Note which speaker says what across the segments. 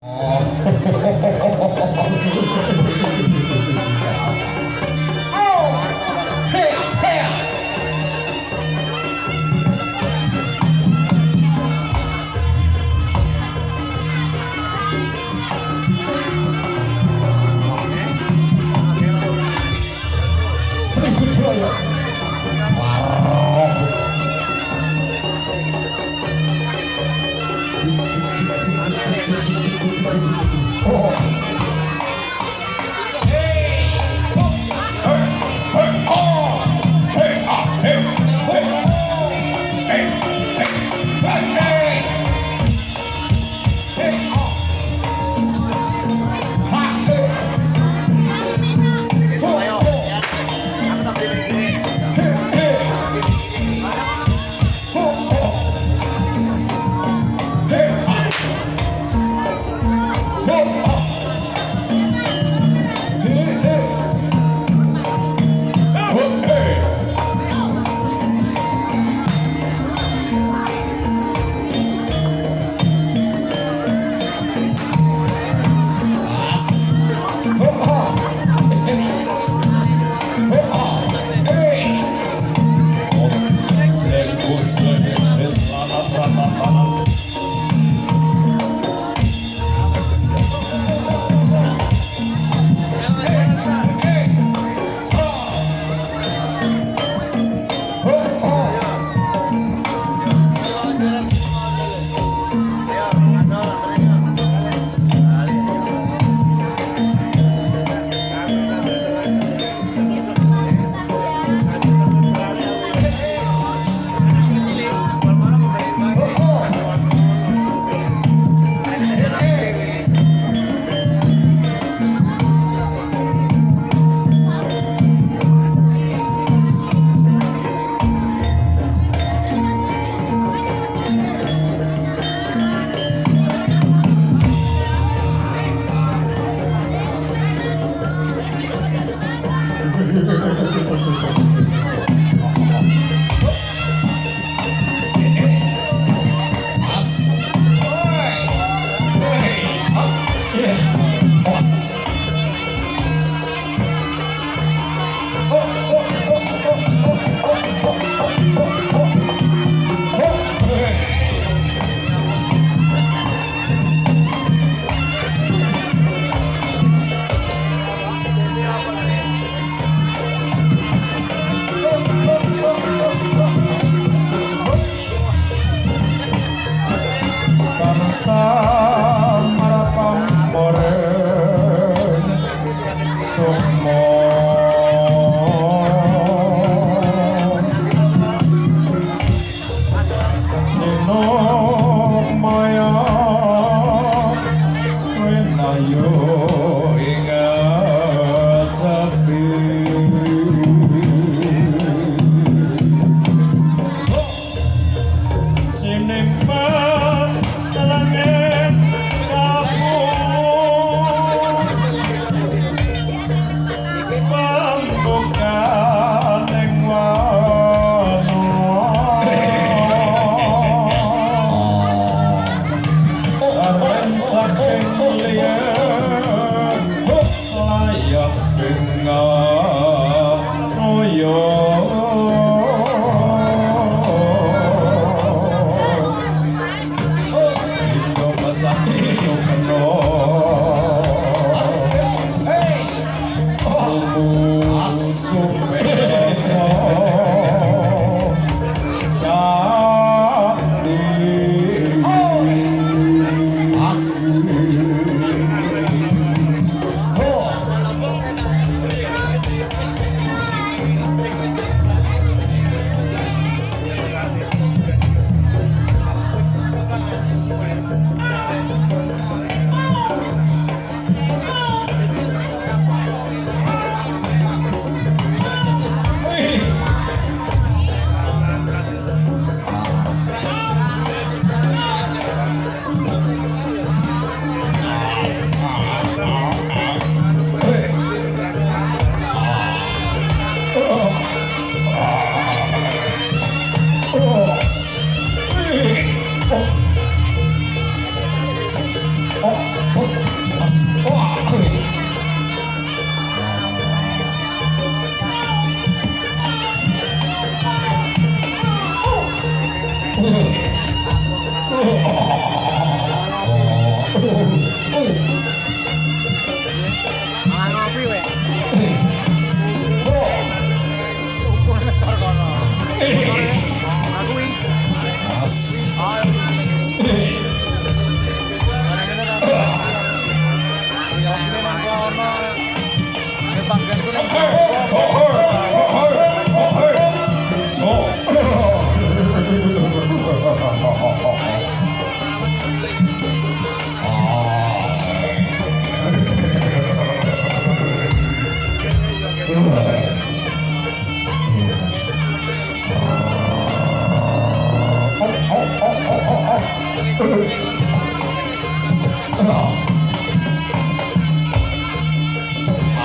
Speaker 1: Oh. Hey, hey. Sri Budaya. Wow. Oh. Hey, oh, hey, hey, oh, hey, ah, hey, hey, hey, hey, hey, hey, hey, oh, ha, hey, oh, oh, hey, hey, oh, oh, hey, ah, oh, oh, hey, hey, oh, hey. As. Oh, oh. Oh, oh. Hey. Oh, jelek, oh, jelek. Wis lanat, lanat, lanat. Hey, hey. Oh. Oh, oh. Oh, oh. Hey. As. Oi. Hey. Up. Yeah. Os. Oh, oh, oh, oh, oh, oh, oh, oh, oh, oh. Hey. Oh, oh, oh, oh, oh.
Speaker 2: Tansah marapamporing sukma sinukmaya winayu ing sepi. Sinimpan langit kapur pambukaning wana aren saking liya layak bunga royo. Indo masaki sukno
Speaker 1: Hey. Oh.
Speaker 2: Sumusupe rasa jati.
Speaker 1: Oh. As. Oh. Hey.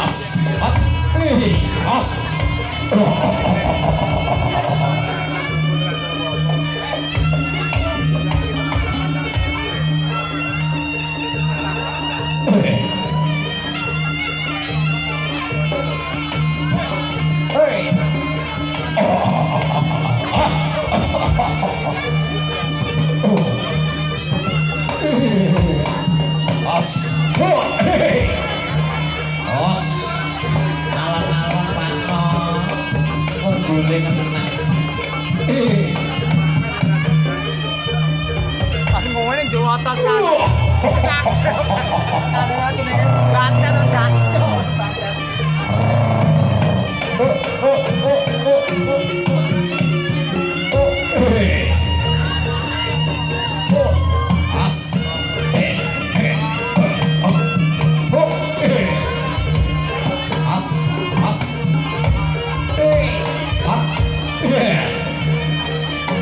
Speaker 1: As. At. As. As. Os. Alon-alon Pakno. Unggule tenan.
Speaker 3: Pas ngomongnya jauh atas kan. Baca tuh gancok.
Speaker 1: As. As. As. At.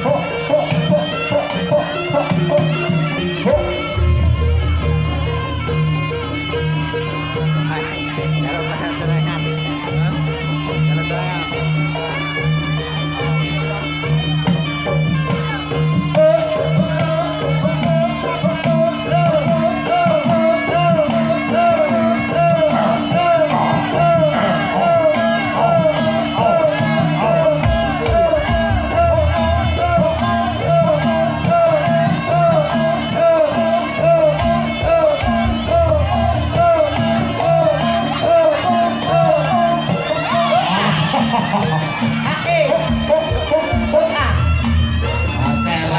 Speaker 1: Ho ho ho ho ho ho ho. Ho.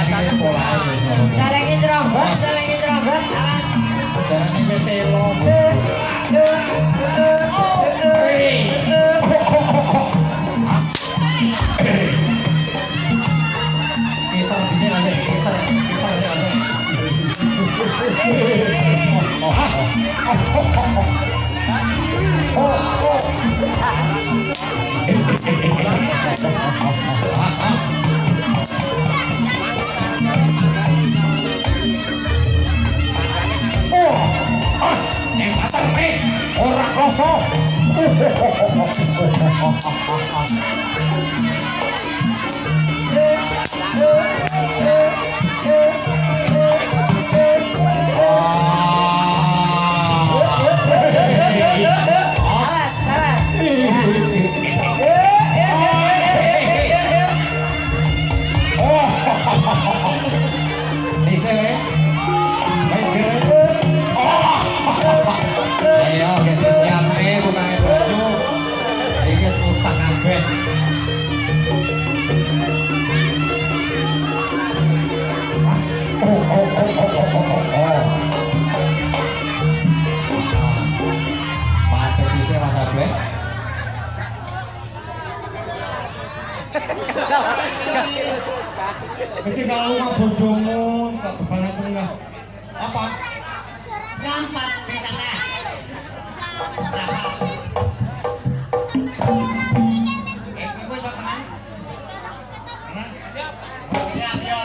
Speaker 1: Celeng polahe wis ngono.
Speaker 4: Celenge ceronggot, celenge ceronggot, awas.
Speaker 1: Darane petelo. As. Kita dhisik Mas, kita kita dhisik Mas. As as. Oh, ah, nyembater ora krasa.
Speaker 4: Awas, awas.
Speaker 1: Dhisik le. Baik gere. Ayo ganti siapke tukange banyu. Iki wis utang kabeh. As. Oh oh oh oh oh oh oh. Mate dhisik Mas Ablek.
Speaker 5: Iki kalau kok bojomu tak depan aku enggak. Apa? Serampat sing kakak. Serampat. Kowe iso tenan? Tenan? Oh, siap yo.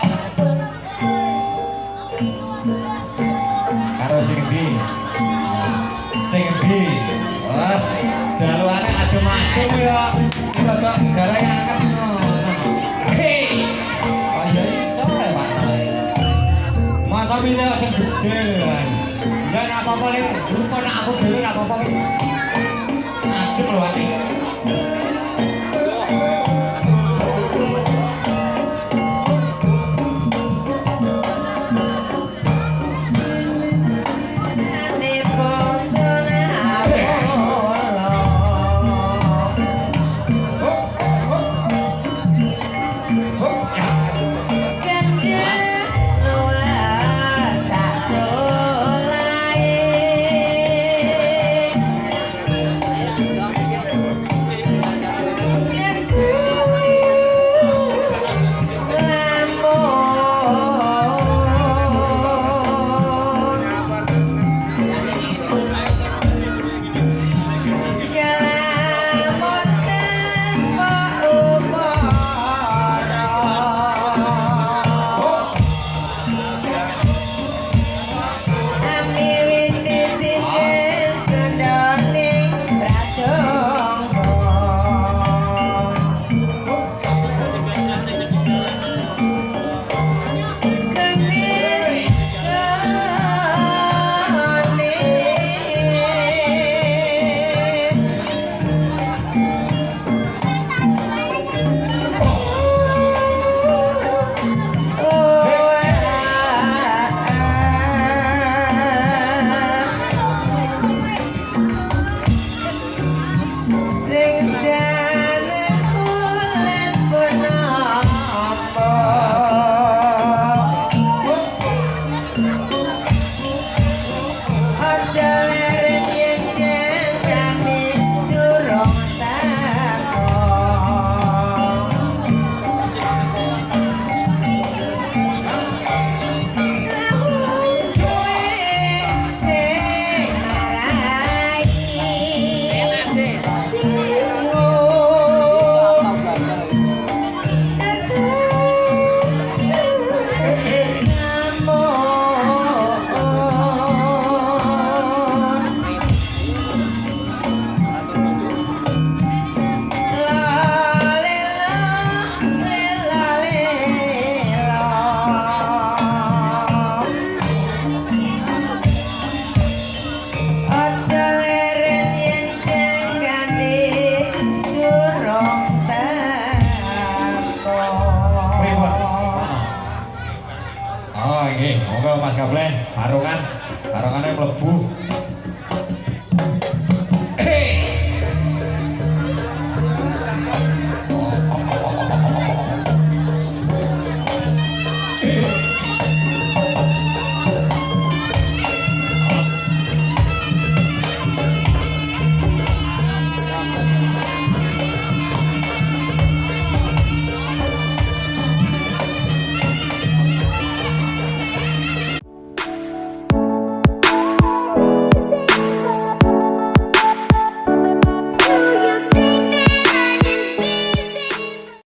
Speaker 1: Karo sing endi? Sing endi? Wah, jalukane adem-adem ya. Sing rada garai angkat ngono. Hei. Oh ya iso ya Pak.
Speaker 5: Masa milih sing gede lho kan. Ya ora apa-apa le, lupa nek aku dhewe ora apa-apa wis.
Speaker 1: Adem lho ati.
Speaker 4: Ane pesona awolo.
Speaker 1: Oh, oh, oh. Oh, ya.
Speaker 4: Gendis luas sak solahe.
Speaker 1: Ayo Mas Gableh, barongan, barongane mlebu.